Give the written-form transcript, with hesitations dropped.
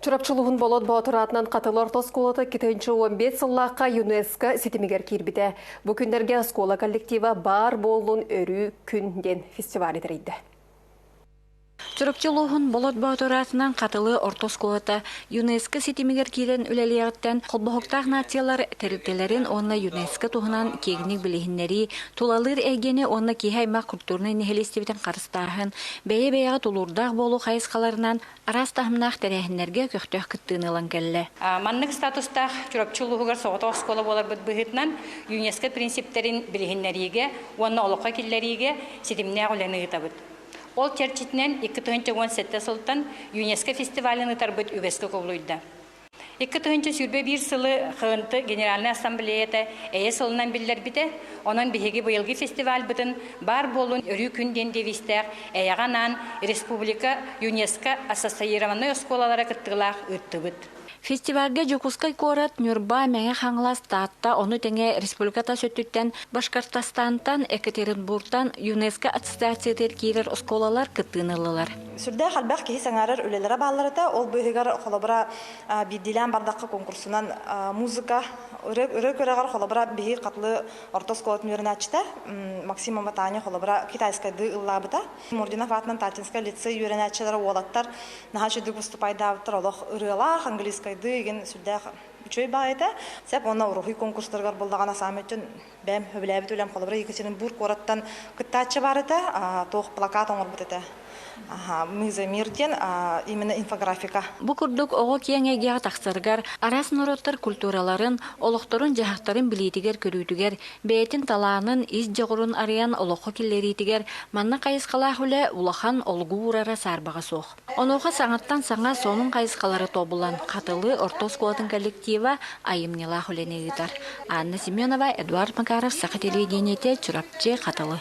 Чурапчы улууһун Болот Боотур аатынан Хатылы орто оскуолата 2015 сыллаахха ЮНЕСКО ситимигэр киирбитэ. Бу күннэргэ оскуола коллектива «Баар буоллун өрүү күн» диэн фестивали тэрийдэ. Чурапчы улууһун Болот Боотур аатынан Хатылы орто оскуолата ЮНЕСКО ситимигэр киирэн үлэлиэҕиттэн Холбоһуктаах нациялар тэрилтэлэрин уонна ЮНЕСКО туһунан киэҥник билиһиннэрии, тулалыыр эйгэни уонна киһи аймах культурнай нэһилиэстибэтин харыстааһын, бэйэ-бэйэҕэ тулуурдаах буолуу хайысхаларынан араас таһымнаах тэрээһиннэргэ көхтөөх кыттыыны ылан кэллэ. Маннык статустаах Чурапчы улууһугар соҕотох оскуола буоларбыт быһыытынан ЮНЕСКО принциптэрин билиһиннэриигэ уонна олоххо киллэриигэ ситимнээх үлэни ыытабыт. Ол чэрчитинэн 2017 сылтан ЮНЕСКО фестивалын ыытарбыт үгэскэ кубулуйда. 2021 сылы ХНТ Генеральнай Ассамблеята эйэ сылынан биллэрбитэ. Онон биһиги быйылгы фестивальбытын «Баар буолун өрүү күн» диэн девизтээх эйэҕэ анаан республика ЮНЕСКО ассоциированнай оскуолалара кыттыылаах ыыттыбыт. Фестивальга Дьокуускай куорат, Ньурба, Мэҥэ Хаҥалас, Таатта, ону тэҥэ республика тас өттүттэн Башкортостантан, Екатеринбургтан ЮНЕСКО ассоциациятыгар киирэр оскуолалар кыттыыны ыллылар. Сүрдээх элбэх киһи сэҥээрэр үлэлэрэ бааллар этэ. Ол быыһыгар холобура биирдиилээн бардахха конкурсунан музыка ырыа күрэҕэр холобура биһи Хатылы орто оскуолатын үөрэнээччитэ Максимова Таня холобура китайскайдыы ыллаабыта. Мурдинов аатынан Татинскай лицей үөрэнээччилэрэ уолаттар наһаа үчүгдүк выступайдаабыттар олох ырыалаах английскайдыы игин сүрдээх үчүгэй баҕайыта. Сеп уонна уруһуй конкурстарыгар буллаҕына саамай бэйэм сөбүлээбит үлэм холобура Екатеринбург куораттан кыттааччы баар этэ, туох плакат оҥорбут этэ. Мы за мир диэн именно инфографика. Бу курдук оҕо киэҥ эйгэҕэ тахсарыгар араас норуоттар культураларын, олохторун-дьаһахтарын билиитигэр-көрүүтүгэр, бэйэтин талаанын, ис дьоҕурун арыйан олоххо киллэриитигэр манна хайысхалаах үлэ улахан олугу уурара саарбаҕа суох. Онуоха саҥаттан саҥа сонун хайысхалары тобулан, Хатылы орто оскуолатын коллектива айымньылаах үлэни ыытар. Анна Семенова, Эдуард Макаров, Саха телевидениетэ, Чурапчы, Хатылы.